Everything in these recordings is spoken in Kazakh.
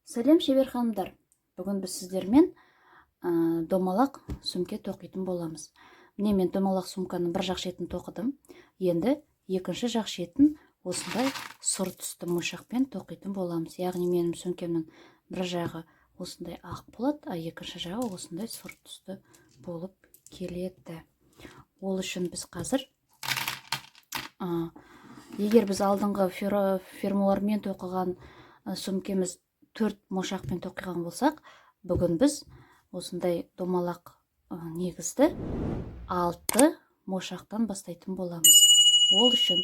Сәлем, шебер ханымдар! Бүгін біз сіздермен домалақ сөмке тоқитын боламыз. Міне, мен домалақ сумканың бір жақ шетін тоқыдым. Енді екінші жақ шетін осындай сұр түсті моншақпен тоқитын боламыз. Яғни менің сөмкемнің бір жағы осындай ақ болады, а екінші жағы осындай сұр түсті болып келеді. Ол үшін біз қазір, егер біз алдыңғы фермуармен тоқыған сөмкеміз 4 моншақпен тоқиған болсақ, бүгін біз осындай домалақ негізді 6 моншақтан бастайтын боламыз. Ол үшін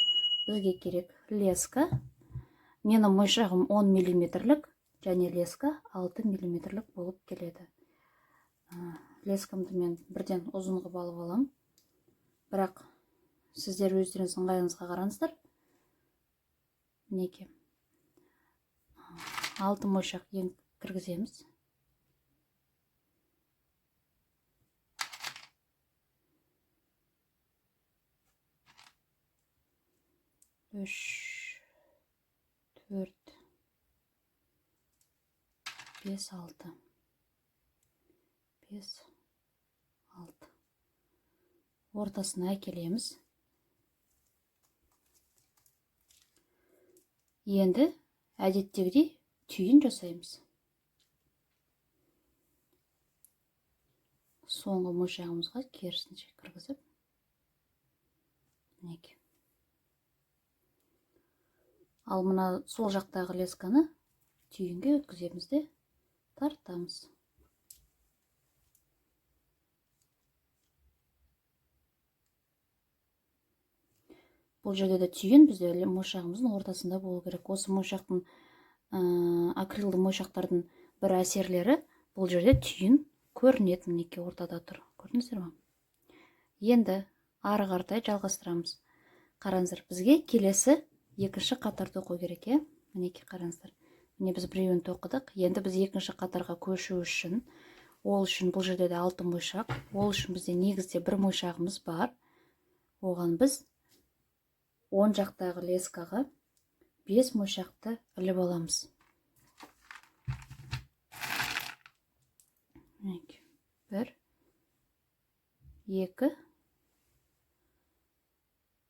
бізге керек леска. Менің моншағым 10 миллиметрлік және леска 6 миллиметрлік болып келеді. Лескамды мен бірден ұзын қылып алып аламын. Бірақ сіздер өздеріңіз ыңғайыңызға қараңыздар. Мінекей, 6 моншақ ең кіргіземіз. Үш, 4, 5, 6. 5, 6. Ортасына әкелеміз. Енді әдеттегідей түйін жасаймыз. Соңғы моншағымызға керісінше кіргізіп, мінекей. Ал мына сол жақтағы лесканы түйінге өткіземіз де тартамыз. Бұл жерде де түйін бізде моншағымыздың ортасында болу керек. Осы моншақтың, акрилді моншақтардың бір әсерлері, бұл жерде түйін көрінеді, мінекей ортада тұр. Көрдіңіздер ме? Енді ары қаратай жалғастырамыз. Қараңыздар, бізге келесі екінші қатар тоқу керек, иә? Мінекей қараңыздар. Міне, біз біреуін тоқыдық. Енді біз екінші қатарға көшу үшін, ол үшін бұл жерде де 6 моншақ, ол үшін бізде негізде бір моншағымыз бар. Оған біз оң жақтағы лескаға 5 моншақты іліп аламыз. Мінекей, 1, 2,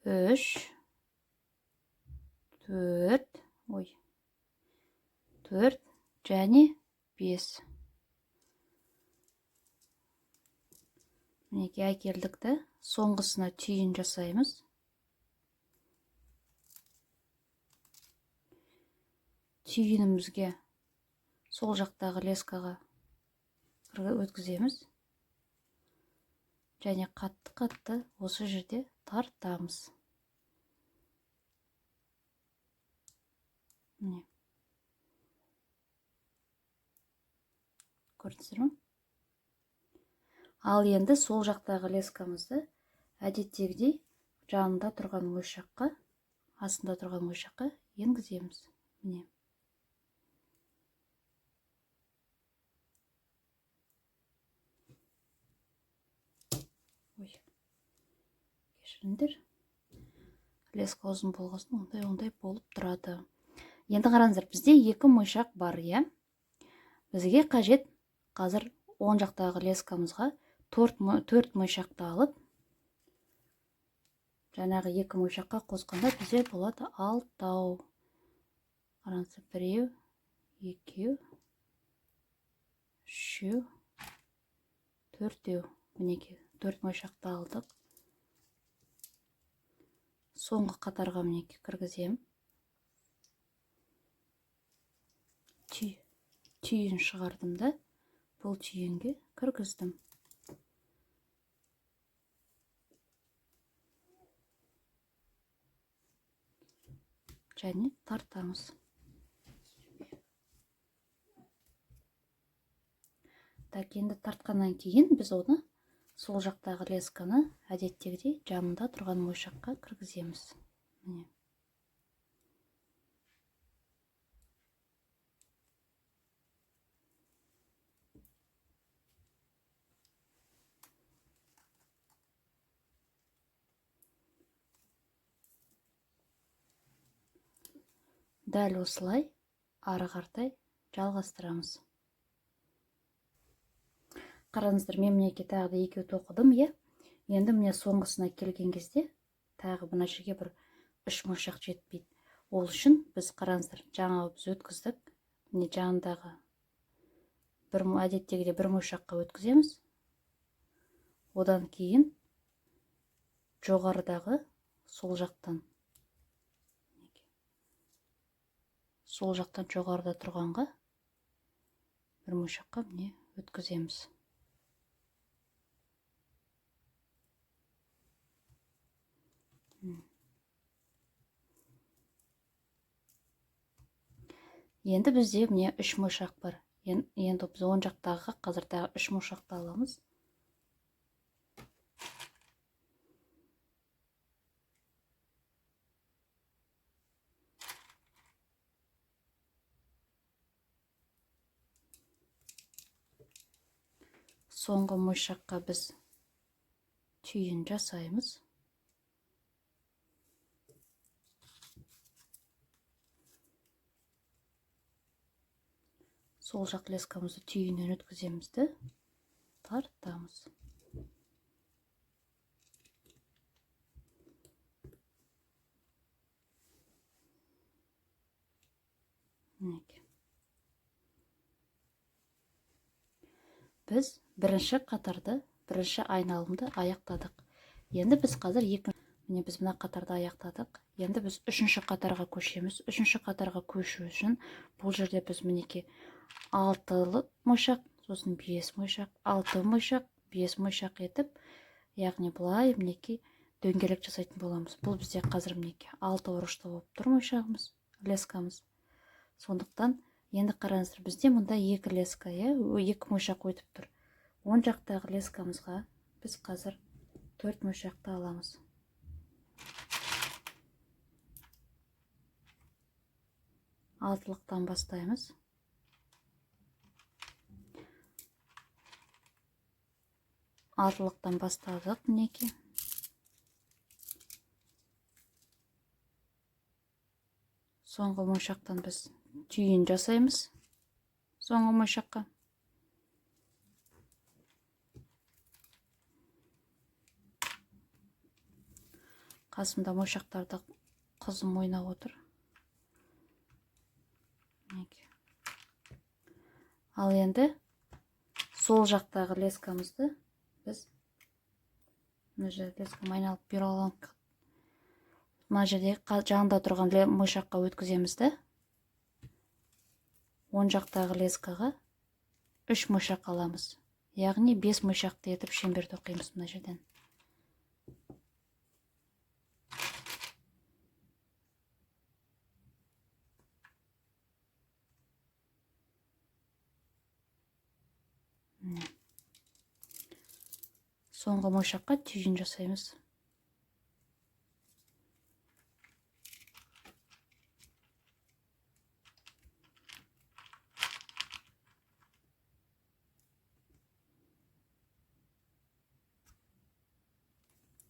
3, 4, ой, 4 және 5. Мінекей әкелдік те, соңғысына түйін жасаймыз. Түйінімізге сол жақтағы лескаға өткіземіз және қатты-қатты осы жерде тартамыз. Міне. Көрдіңіздер ме? Ал енді сол жақтағы лескамызды әдеттегідей жанында тұрған моншаққа, астында тұрған моншаққа енгіземіз. Міне. Ой, кешіріңдер. Леска ұзын болғасын ондай-ондай болып тұрады. Енді қараңыздар, бізде 2 моншақ бар, иә? Бізге қажет қазір оң жақтағы лескамызға 4 моншақты алып, жаңағы 2 моншаққа қосқанда бізде болады 6. Қараңыздар, біреу, екеу, үшеу, төртеу. Мінекей, 4 моншақты алдық. Соңғы қатарға мінекей кіргіземін. Түйін шығардым да, бұл түйінге кіргіздім. Және тартамыз. Так, енді тартқаннан кейін біз оны сол жақтағы лесканы әдеттегідей жанында тұрған моншаққа кіргіземіз. Міне. Дәл осылай ары қаратай Жалғастырамыз. Қараңыздар, мен мінекей тағы да екеу тоқыдым, иә. Енді міне соңғысына келген кезде тағы мына жерге бір 3 моншақ жетпейді. Ол үшін біз қараңыздар, жаңа біз өткіздік. Міне жанындағы бір әдеттегідей бір моншаққа өткіземіз. Одан кейін жоғарыдағы сол жақтан, сол жақтан жоғарыда тұрғанға бір моншаққа міне өткіземіз. Енді бізде міне 3 моншақ бар. Енді біз оң жақтағы қазір тағы 3 моншақты аламыз. Соңғы моншаққа біз түйін жасаймыз. Сол жақ лескамызды түйіннен өткіземіз де тартамыз. Мінекей. Біз бірінші қатарды, бірінші айналымды аяқтадық. Енді біз қазір екі, міне біз мына қатарды аяқтадық. Енді біз үшінші қатарға көшеміз. Үшінші қатарға көшу үшін бұл жерде біз мінекей 6 моншақ, сосын 5 моншақ, 6 моншақ, 5 моншақ етіп, яғни былай мінекей дөңгелек жасайтын боламыз. Бұл бізде қазір мінекей 6 бұрышты болып тұр моншағымыз, лескамыз. Сондықтан енді қараңыздар, бізде мұнда 2 леска, иә, 2 моншақ өтіп тұр. Оң жақтағы лескамызға біз қазір 4 моншақты аламыз. Алтылықтан бастаймыз. Алтылықтан бастадық мінекей. Соңғы моншақтан біз түйін жасаймыз. Соңғы моншаққа. Қасымда моншақтарды қызым ойнап отыр. Мінекей. Ал енді сол жақтағы лескамызды біз мына жерде лескам айналып бере аламын. Мына жерде жанында тұрған моншаққа өткіземіз де. Оң жақтағы лескаға 3 моншақ аламыз. Яғни 5 моншақты етіп шеңбер тоқимыз мына жерден. Міне. Соңғы моншаққа түйін жасаймыз.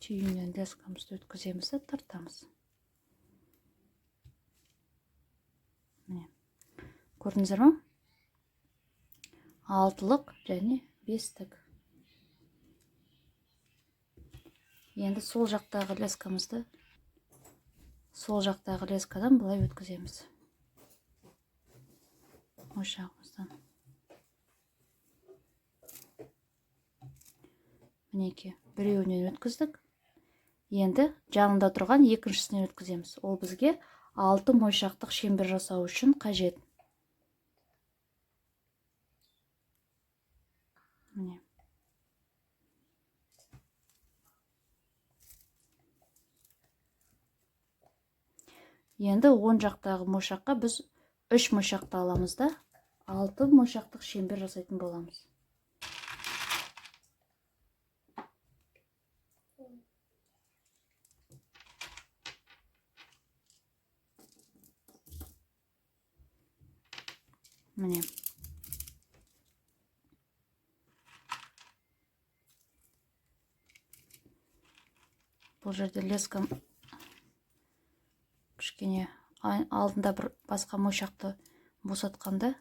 Түйіннен лескамызды өткіземіз де тартамыз. Міне. Көрдіңіздер ме? Алтылық және бестік. Енді сол жақтағы лескамызды сол жақтағы лескадан былай өткіземіз. Моншағымыздан. Мінекей, біреуінен өткіздік. Енді жанында тұрған екіншісінен өткіземіз. Ол бізге 6 моншақтық шеңбер жасау үшін қажет. Міне. Енді оң жақтағы моншаққа біз 3 моншақты аламыз да 6 моншақтық шеңбер жасайтын боламыз. Міне. Бұл жерде лескам кішкене алдында бір басқа моншақты босатқанда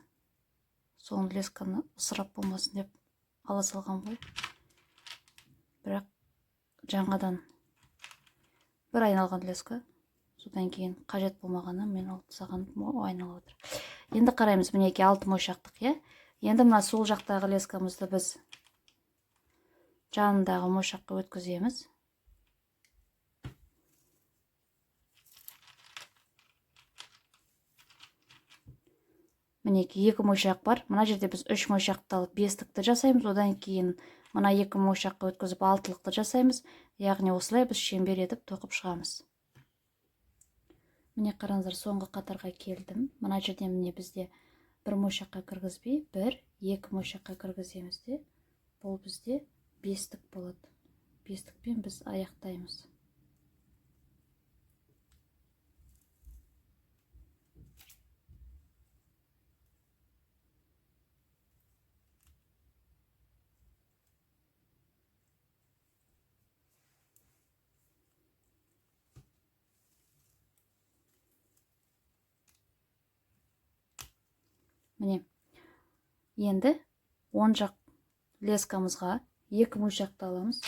Соны лесканы ысырап болмасын деп ала салған ғой. Бірақ жаңадан бір айналған леска, содан кейін қажет болмағаны мен алып тастаған, айналып отыр. Енді қараймыз, мінекей 6 моншақтық, иә. Енді мына сол жақтағы лескамызды біз жанындағы моншаққа өткіземіз. Мінекей 2 моншақ бар. Мына жерде біз 3 моншақты алып 5-тікті жасаймыз. Одан кейін мына 2 моншаққа өткізіп 6-лықты жасаймыз. Яғни осылай біз шеңбер етіп тоқып шығамыз. Міне қараңыздар, соңғы қатарға келдім. Мына жерде міне бізде бір моншаққа кіргізбей, 1, 2 моншаққа кіргіземіз де, бұл бізде 5-тік болады. 5-тікпен біз аяқтаймыз. Міне, енді оң жақ лескамызға 2 моншақты аламыз.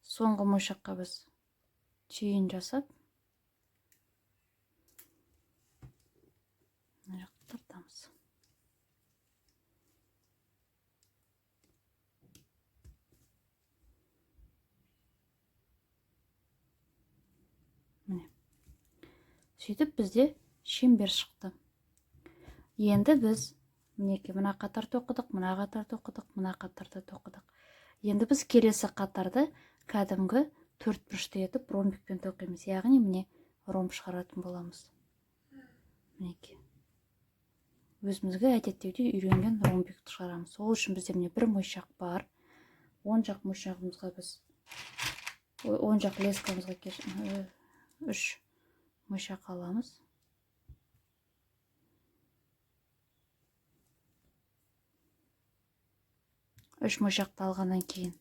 Соңғы моншаққа біз түйін жасап, мына жақты тартамыз. Міне. Сөйтіп бізде шеңбер шықты. Енді біз мінекей мына қатар тоқыдық, мына қатар тоқыдық, мына қатарда тоқыдық. Енді біз келесі қатарды кәдімгі төрт бұрышты етіп ромбикпен тоқимыз. Яғни міне ромб шығаратын боламыз. Мінекей. Өзімізге әдеттегідей үйренген ромбикті шығарамыз. Ол үшін бізде міне бір моншақ бар. Оң жақ моншағымызға біз, ой, оң жақ лескамызға 3 моншақ аламыз. 3 моншақты алғаннан кейін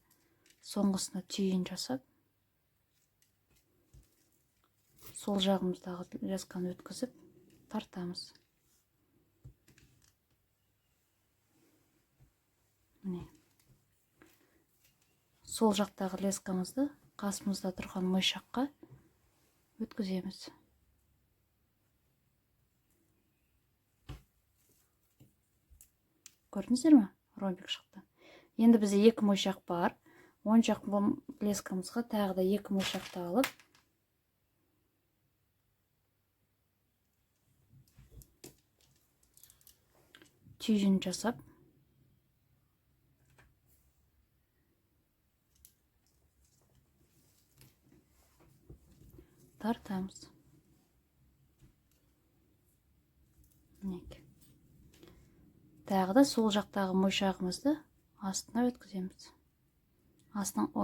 соңғысына түйін жасап, сол жағымыздағы лесканы өткізіп тартамыз. Міне. Сол жақтағы лескамызды қасымызда тұрған моншаққа өткіземіз. Көрдіңіздер ме? Ромбик шықты. Енді бізде 2 моншақ бар. Оң жақ лескамызға тағы да 2 моншақты алып, түйін жасап, тартамыз. Мінекей. Тағы да сол жақтағы моншағымызды астына өткіземіз.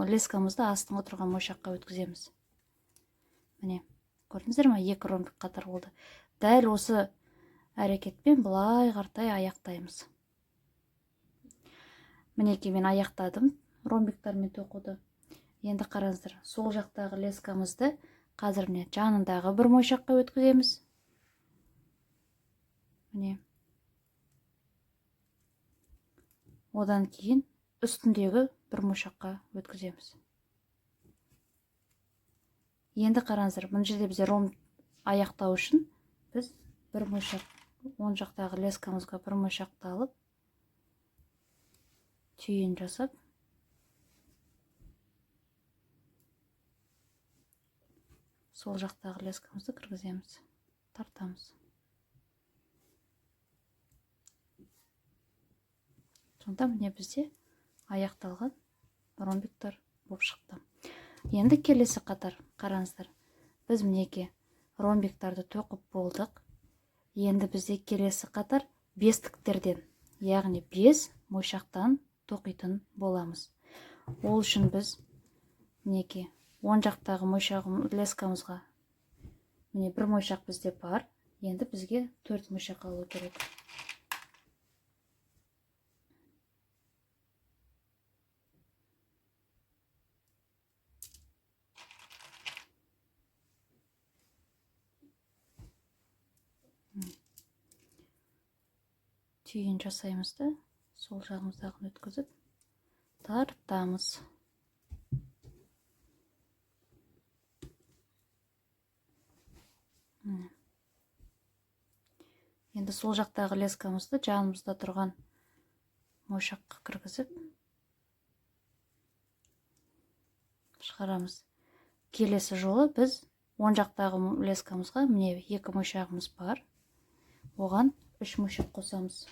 Лескамызды астыңғы тұрған моншаққа өткіземіз. Міне, көрдіңіздер ме? 2 ромбик қатар болды. Дәл осы әрекетпен былай қаратай аяқтаймыз. Мінекей мен аяқтадым ромбиктармен тоқуды. Енді қараңыздар, сол жақтағы лескамызды қазір міне жанындағы бір моншаққа өткіземіз. Міне. Одан кейін үстіндегі бір моншаққа өткіземіз. Енді қараңыздар, мына жерде бізде ромб аяқтау үшін біз бір моншақ, оң жақтағы лескамызға бір моншақты алып, түйін жасап, сол жақтағы лескамызды кіргіземіз, тартамыз. Сонда міне бізде аяқталған ромбиктар болып шықты. Енді келесі қатар қараңыздар. Біз мінекей ромбиктарды тоқып болдық. Енді бізде келесі қатар бестіктерден, яғни 5 моншақтан тоқитын боламыз. Ол үшін біз мінекей оң жақтағы моншағым лескамызға міне бір моншақ бізде бар. Енді бізге 4 моншақ алу керек. Түйін жасаймыз да, сол жағымыздағыны өткізіп тартамыз. Міне. Енді сол жақтағы лескамызды жанымызда тұрған моншаққа кіргізіп шығарамыз. Келесі жолы біз оң жақтағы лескамызға, міне, 2 моншағымыз бар, оған 3 моншақ қосамыз.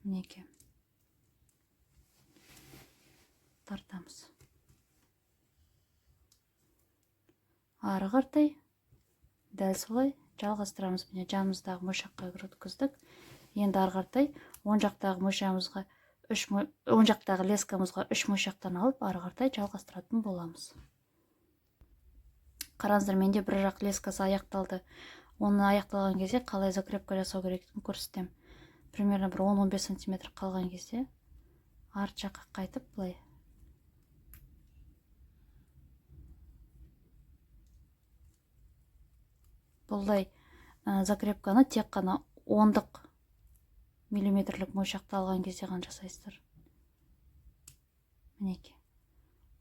Мінекей, тартамыз. Ары қаратай дәл солай жалғастырамыз. Міне, жанымыздағы моншаққа өткіздік. Енді ары қаратай оң жақтағы моншағымызға үш оң жақтағы лескамызға 3 моншақтан алып, ары қаратай жалғастыратын боламыз. Қараңыздар, менде бір жақ лескасы аяқталды. Оны аяқталған кезде қалай закрепка жасау керектігін көрсетемін. Примерно бір 10-15 сантиметр қалған кезде арт жаққа қайтып былай бұлдай закрепканы тек қана 10-дық миллиметрлік моншақты алған кезде ғана жасайсыздар. Мінекей.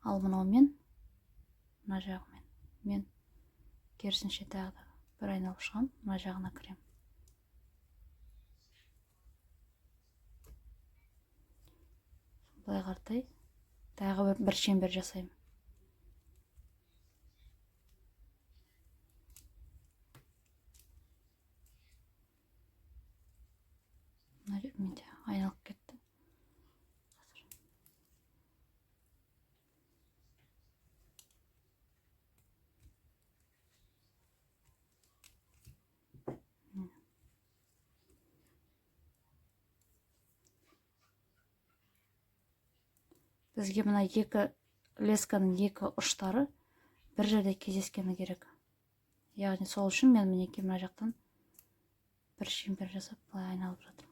Ал мынаумен, мына жағымен мен керісінше тағы да бір айналып шығамын, мына жағына кіремін. Былай қаратай тағы бір шеңбер жасаймын. Мына жер менде айналып кетті. Қазір. Бізге мына екі лесканың екі ұштары бір жерде кездескені керек. Яғни сол үшін мен мінекей мына жақтан бір шеңбер жасап былай айналып жатырмын.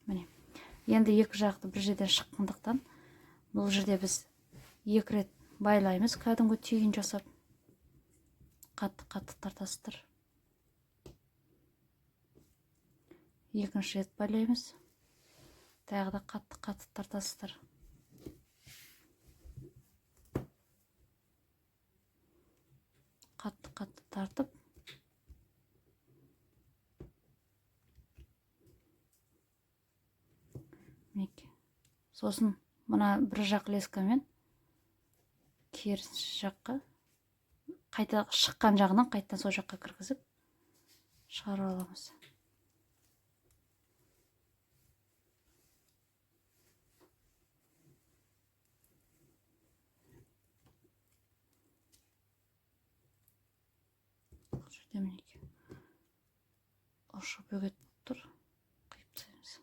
Міне. Енді екі жақты бір жерден шыққандықтан бұл жерде біз екі рет байлаймыз, кәдімгі түйін жасап қатты-қатты тартасыздар. Екінші рет байлаймыз, тағы да қатты-қатты тартасыздар. Қатты-қатты тартып мінекей. Сосын мына бір жақ лескамен керісінші жаққа қайта шыққан жағынан қайтадан сол жаққа кіргізіп шығарып аламыз. Бұл жерде мінекей ұшы бөгет болып тұр, қиып тастаймыз.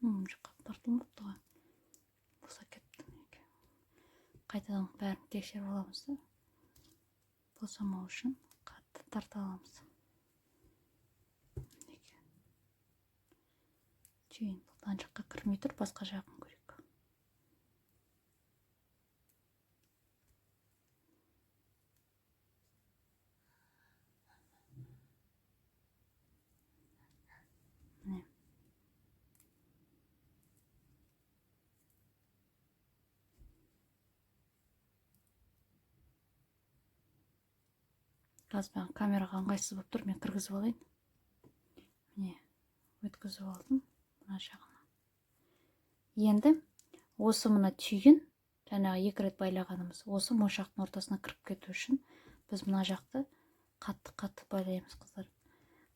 Мына жаққа тартылмапты ғой, босап кетті. Мінекей. Қайтадан бәрін тексеріп аламыз да, босамау үшін қатты тарта аламыз. Мінекей. Түйін бұл ана жаққа кірмей тұр, басқа жағын көрейік. Міне. Қазір маған камераға ыңғайсыз болып тұр, мен кіргізіп алайын. Міне, өткізіп алдым мына жағына. Енді осы мына түйін, жаңағы екі рет байлағанымыз, осы моншақтың ортасына кіріп кету үшін біз мына жақты қатты-қатты байлаймыз, қыздар.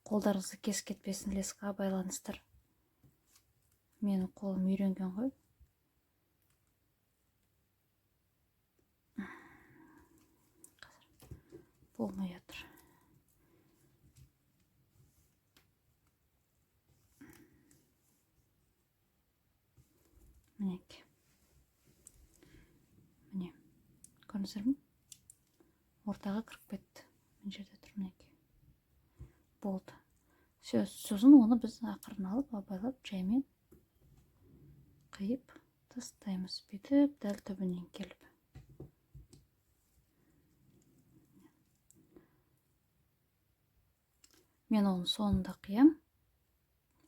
Қолдарыңызды кесіп кетпесін, лескаға байланыстыр. Менің қолым үйренген ғой. Қазір болмай жатыр. Мінекей. Міне, көрдіңіздер ме? Ортаға кіріп кетті. Мына жерде тұр, мінекей. Болды. Все, сосын оны біз ақырын алып, абайлап, жаймен қиып тастаймыз. Бүйтіп дәл түбінен келіп. Мен оны соңында қиям.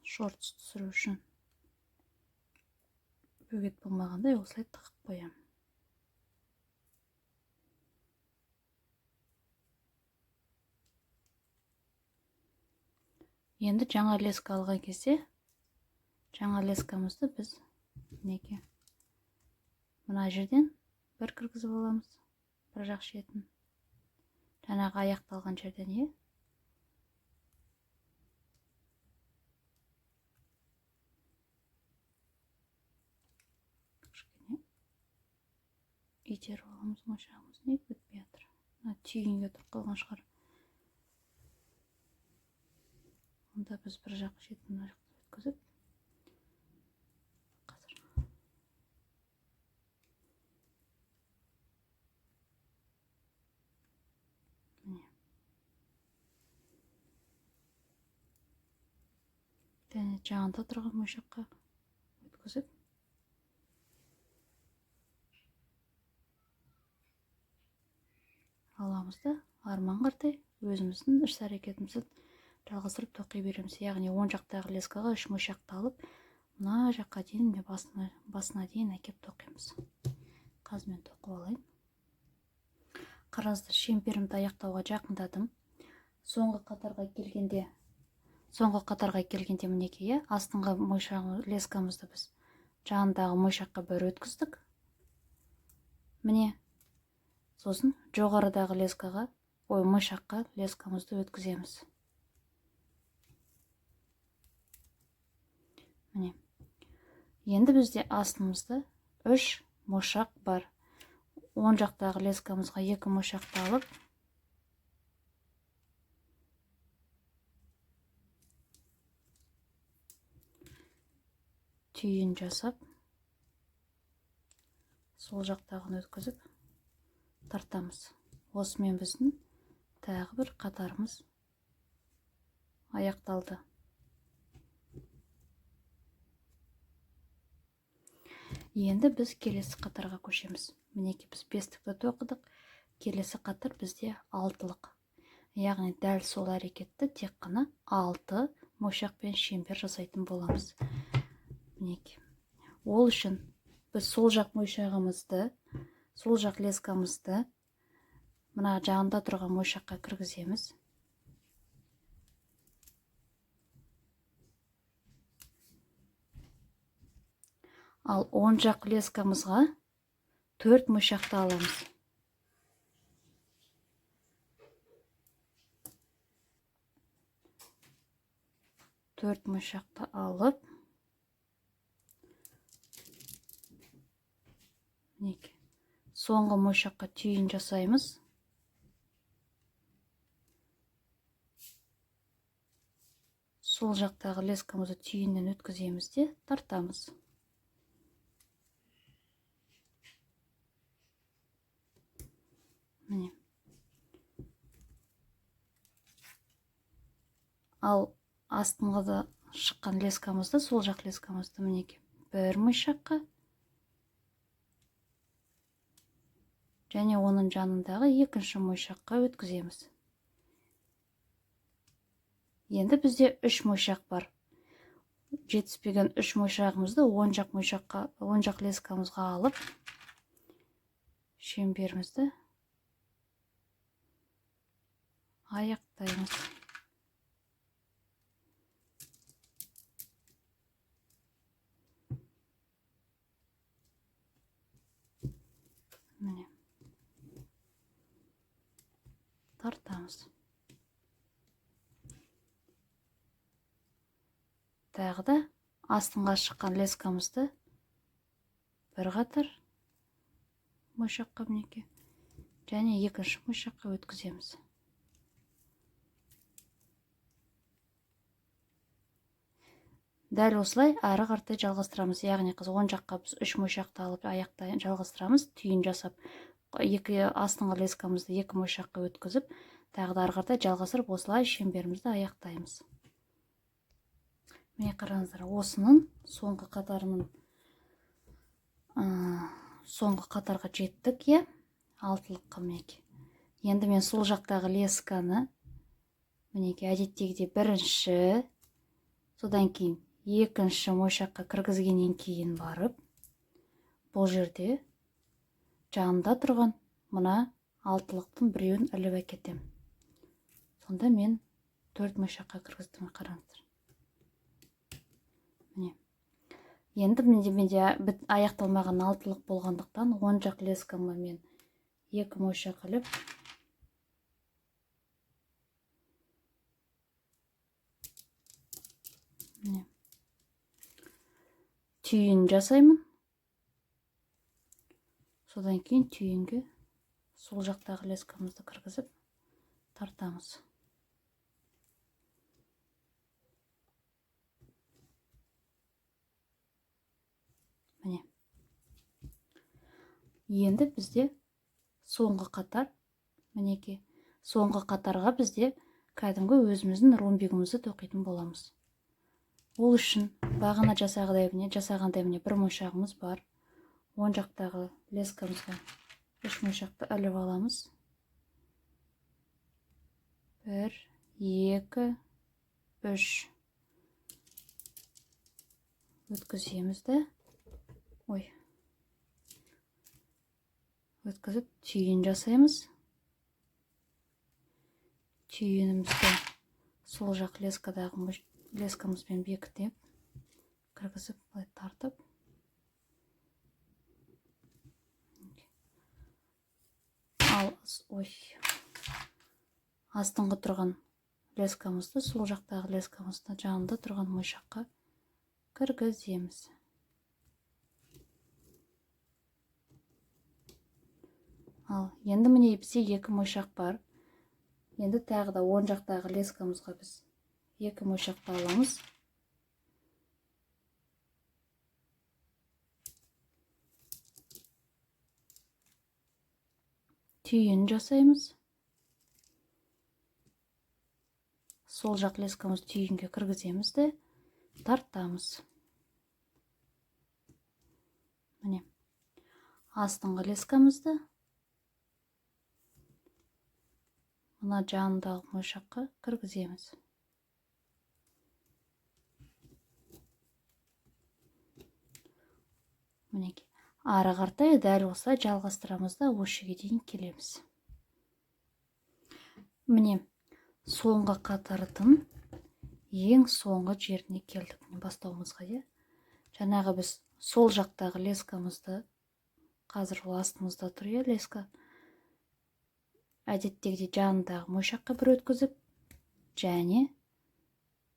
Шортс түсіру үшін бөгет болмағандай осылай тығып қоямын. Енді жаңа леска алған кезде жаңа лескамызды біз мінекей мына жерден бір кіргізіп аламыз, бір жақ шетін. Жаңағы аяқталған жерден, е? Кішкене итеріп аламыз моншағымыз, не өтпей жатыр. Мына түйінге тұрып қалған шығар. Онда біз бір жақ шетін мына жақта өткізіп, қазір міне және жағында тұрған моншаққа өткізіп, аламыз да арман қаратай өзіміздің іс әрекетімізді жалғастырып тоқи береміз. Яғни оң жақтағы лескаға үш моншақты алып, мына жаққа дейін, міне басына дейін әкеп тоқимыз. Қазір мен тоқып алайын. Қараңыздар, шемперімді аяқтауға жақындадым. Соңғы қатарға келгенде мінекей, иә, астыңғы моншағы лескамызды біз жанындағы моншаққа бір өткіздік. Міне, сосын жоғарыдағы лескаға, ой, моншаққа лескамызды өткіземіз. Міне. Енді бізде астымызда үш моншақ бар. Оң жақтағы лескамызға екі моншақты алып, түйін жасап, сол жақтағын өткізіп тартамыз. Осымен біздің тағы бір қатарымыз аяқталды. Енді біз келесі қатарға көшеміз. Мінекей біз бестікті тоқыдық. Келесі қатар бізде алтылық. Яғни дәл сол әрекетті тек қана алты моншақпен шеңбер жасайтын боламыз. Мінекей. Ол үшін біз сол жақ моншағымызды, сол жақ лескамызды мына жағында тұрған моншаққа кіргіземіз. Ал оң жақ лескамызға төрт моншақты аламыз. Төрт моншақты алып, мінекей, соңғы моншаққа түйін жасаймыз. Сол жақтағы лескамызды түйіннен өткіземіз де тартамыз. Міне. Ал астыңғыда шыққан лескамызды, сол жақ лескамызды мінекей бір моншаққа және оның жанындағы екінші моншаққа өткіземіз. Енді бізде үш моншақ бар. Жетіспеген үш моншағымызды оң жақ моншаққа, оң жақ лескамызға алып, шеңберімізді аяқтаймыз. Міне, тартамыз. Тағы да астыңға шыққан лескамызды бір қатар моншаққа, мінекей, және екінші моншаққа өткіземіз. Дәл осылай ары қаратай жалғастырамыз. Яғни қыз оң жаққа біз 3 моншақты алып аяқтай жалғастырамыз, түйін жасап, екі астыңғы лескамызды екі моншаққа өткізіп, тағы да ары қаратай жалғастырып, осылай шеңберімізді аяқтаймыз. Міне қараңыздар, осының соңғы қатарының, соңғы қатарға жеттік, иә, алтылыққа мінекей. Енді мен сол жақтағы лесканы мінекей әдеттегідей бірінші, содан кейін екінші моншаққа кіргізгеннен кейін барып, бұл жерде жанында тұрған мына алтылықтың біреуін іліп әкетемін. Сонда мен 4 моншаққа кіргіздім, қараңыздар. Міне. Енді менде аяқталмаған алтылық болғандықтан оң жақ лескама мен 2 моншақ іліп, міне, түйін жасаймын. Содан кейін түйінге сол жақтағы лескамызды кіргізіп тартамыз. Міне. Енді бізде соңғы қатар, мінекей, соңғы қатарға бізде кәдімгі өзіміздің ромбигімізді тоқитын боламыз. Ол үшін бағана жасағандай міне бір моншағымыз бар. Оң жақтағы лескамызға 3 моншақты іліп аламыз. 1, 2, 3. Өткіземіз де. Ой. Өткізіп түйін жасаймыз. Түйінімізді сол жақ лескадағы лескамызбен бекітіп, кіргізіп, былай тартып. Ал, ой, астыңғы тұрған лескамызды сол жақтағы лескамызды жанында тұрған моншаққа кіргіземіз. Ал, енді міне бізде 2 моншақ бар. Енді тағы да оң жақтағы лескамызға біз 2 моншақты аламыз. Түйін жасаймыз. Сол жақ лескамызды түйінге кіргіземіз де тартамыз. Міне, астыңғы лескамызды мына жанындағы моншаққа кіргіземіз. Мінекей, ары қаратай дәл осылай жалғастырамыз да осы жерге дейін келеміз. Міне, соңғы қатардың ең соңғы жеріне келдік. Міне, бастауымызға, иә. Жаңағы біз сол жақтағы лескамызды, қазір ол астымызда тұр, иә, леска. Әдеттегідей жанындағы моншаққа бір өткізіп, және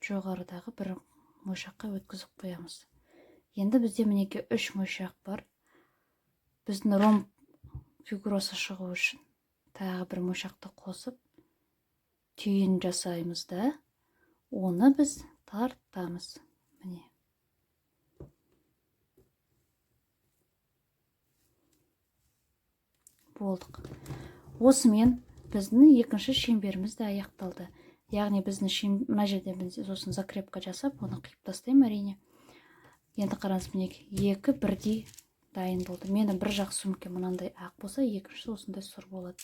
жоғарыдағы бір моншаққа өткізіп қоямыз. Енді бізде мінекей 3 моншақ бар. Біздің ромб фигурасы шығу үшін тағы бір моншақты қосып түйін жасаймыз да, оны біз тартамыз. Міне. Болдық. Осымен біздің екінші шеңберіміз де аяқталды. Яғни біздің мына жерде біз сосын закрепка жасап, оны қиып тастаймын әрине. Енді қараңыз, мінекей, екі бірдей дайын болды. Менің бір жақ сөмке мынандай ақ болса, екіншісі осындай сұр болады.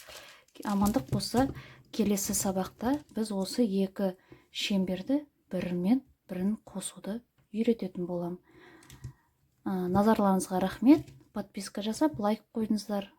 Амандық болса, келесі сабақта біз осы екі шеңберді бірімен бірін қосуды үйрететін боламын. Назарларыңызға рахмет. Подписка жасап, лайк қойдыңыздар.